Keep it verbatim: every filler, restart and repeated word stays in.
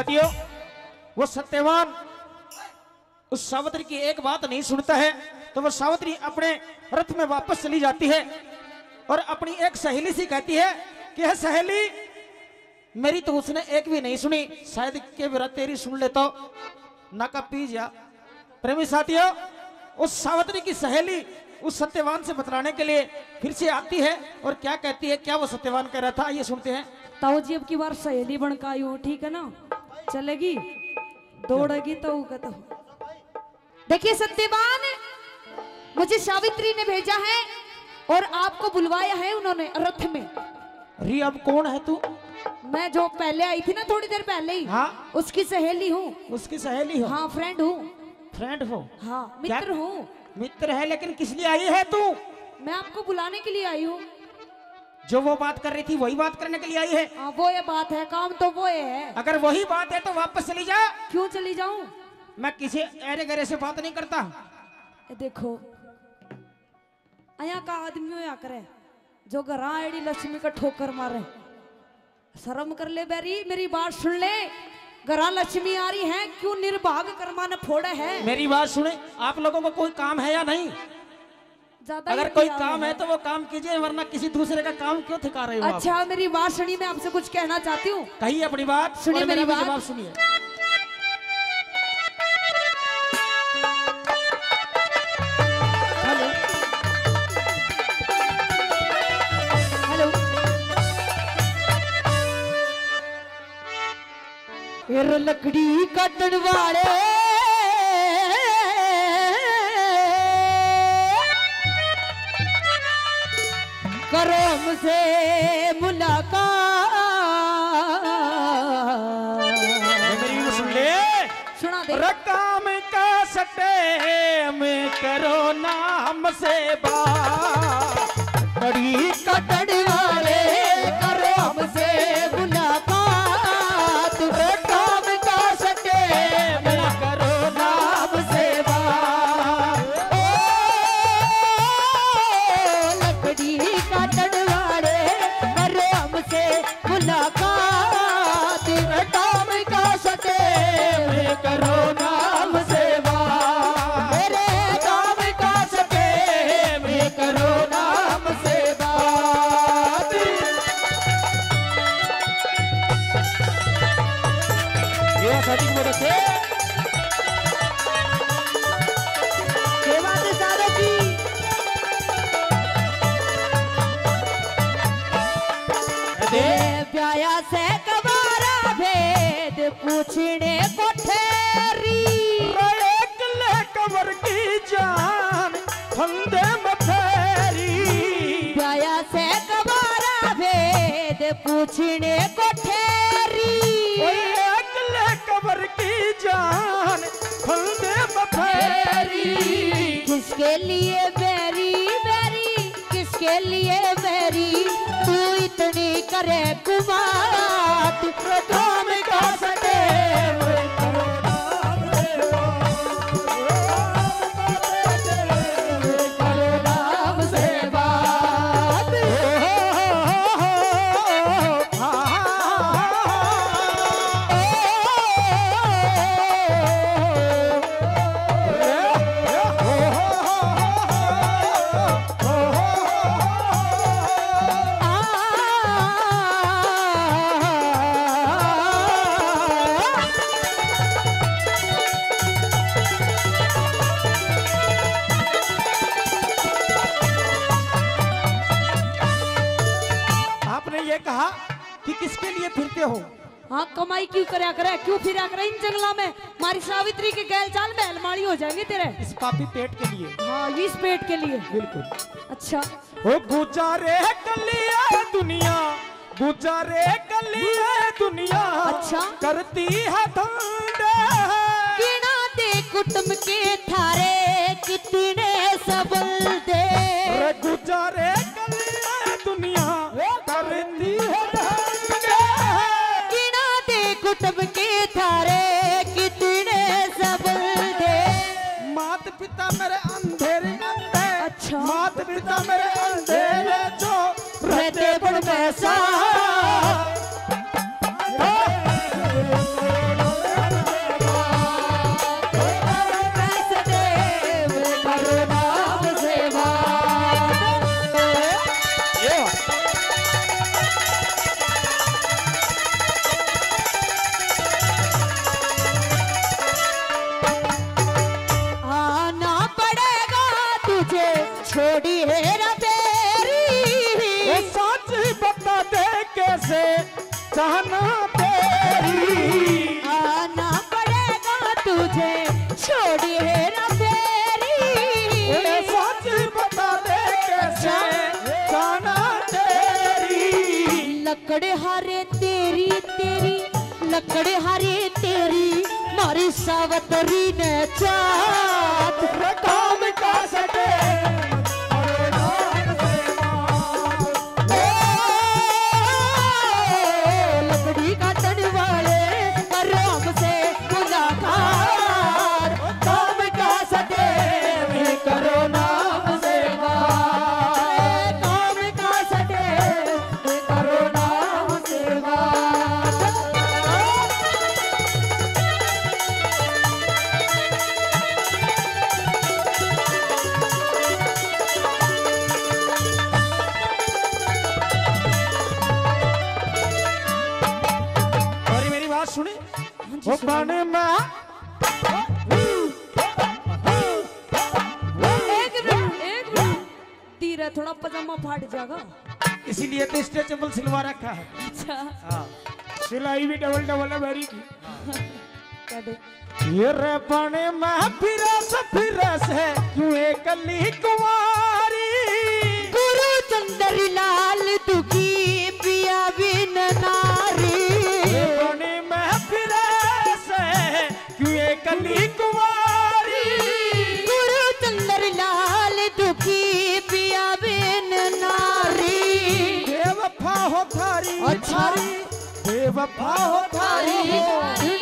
साथियों, वो सत्यवान उस सावित्री की एक बात नहीं सुनता है, तो वो सावित्री अपने रथ में वापस चली जाती है और अपनी एक सहेली से कहती है कि "हे सहेली, मेरी तो उसने एक भी नहीं सुनी, शायद के बेरा तेरी सुन ले तो।" ना का पी जा। प्रेमी साथियों, उस सावित्री की सहेली उस सत्यवान से बतलाने के लिए फिर से आती है और क्या कहती है, क्या वो सत्यवान कह रहा था, ये सुनते हैं। ताऊ जी, अब की बार सहेली बन के आई हूँ, ठीक है ना? चलेगी, दौड़ेगी तो उगत हो। देखिए सत्यवान, मुझे सावित्री ने भेजा है और आपको बुलवाया है उन्होंने रथ में। अरे, अब कौन है तू? मैं जो पहले आई थी ना, थोड़ी देर पहले ही, हाँ। उसकी सहेली हूँ। उसकी सहेली हो? हाँ, फ्रेंड हूँ। फ्रेंड हो? हाँ, क्या मित्र हूँ। मित्र है, लेकिन किस लिए आई है तू? मैं आपको बुलाने के लिए आई हूँ। जो वो बात कर रही थी, वही बात करने के लिए आई है? हाँ, वो ये बात है, काम तो वो ये है। अगर वही बात है तो वापस चली जा। क्यों चली जाऊं? मैं किसी ऐरे गैरे से बात नहीं करता। ए, देखो, अयां का आदमी होया करे जो घरां आड़ी लक्ष्मी का ठोकर मारे। शर्म कर ले बैरी, मेरी बात सुन ले। घरां लक्ष्मी आ रही है, क्यों निर्भाग कर्मा ने फोड़े है? मेरी बात सुने, आप लोगों को कोई काम है या नहीं? ज्यादा ही अगर कोई काम है तो वो काम कीजिए, वरना किसी दूसरे का काम क्यों ठुका रहे हो आप? अच्छा, मेरी बात सुनिए, मैं आपसे कुछ कहना चाहती हूँ। कहिए अपनी बात। सुनिए और मेरी मेरा भी बात। जवाब सुनिए। हेलो। हेलो। फिर लकड़ी काटण वाले करो हमसे मुलाकात। ये मेरी भी सुन ले। सुना दे। रकाम का सटेम करो ना हमसे बात। कड़ी कटण वाले करो हमसे मुलाकात। रकाम का सटेम करो ना हमसे बात। ओ लकड़ी काटण वाले करो हमसे मुलाकात। काम का सटे में करो नाम से बात। मेरे काम का सटे में करो नाम से बात। ये शादी की मदद से। ये बात है सारों की। अरे। ए ब्याया से कबारा भेद पूछने को ठहरी। एक ले कबर की जान फंदे में फेरी। ब्याया से कबारा भेद पूछने को ठहरी। ओए एक ले कबर की जान फंदे में फेरी। किसके लिए बैरी बैरी, किसके लिए बैरी, तू इतनी करे कुमात। काम का सटे करो नाम से बात। आपने ये कहा कि किसके लिए फिरते हो? हाँ, कमाई क्यों करया करे, क्यों फिरया करे इन जंगला में? मारी सावित्री के गैल चाल, महल माली हो जाएंगे तेरे। इस पापी पेट के लिए। हाँ, इस पेट के लिए। बिल्कुल। अच्छा। ओ गुजारे कलिए दुनिया, गुजारे कलिए दुनिया। अच्छा। करती है धंधे। किना दे कुटुम के थारे कितने सबल दे। रे गुजारे कलिए दुनिया, करती है धंधे। किना दे कुटुम के थारे कितने सबल दे। मात पिता मेरे अंधेरे अंधे। अच्छा। मात पिता मेरे अंधेरे जो रहते बड़ पैसा। आना तेरी। आना पड़ेगा तुझे, छोड़ी हेरा फेरी। उन्हें सच बता दे कैसे जाना तेरी। लकड़हारे तेरी, तेरी, लकड़हारे तेरी, मारी सावतरी ने चाहत। काम का सटे, लकड़ी काटने वाले, करो हमसे मुलाकात। काम का सटे, करो ना हमसे बात। काम का सटे, करो ना हमसे बात। और मेरी बात सुनी? हाँ जी, वो सुनिए। पानी में एक मिनट, एक मिनट। तीरा थोड़ा पजामा फाट जाएगा। इसीलिए तो स्ट्रेचेबल सिलवा रखा है। अच्छा। हाँ। सिलाई भी डबल डबल है मेरी की। कह दे। ये रे पानी में फिरस फिरस है, क्यों एकली कुंवारी? गुरु चंद्र लाल दुखी पिया बिन नारी। ये पानी में फिरस है, क्यों एकली कुंवारी? गुरु चंद्र लाल दुखी पिया बिन नारी। बेवफा हो थारी, अच्छा। थारी, बेवफा हो थारी, थारी।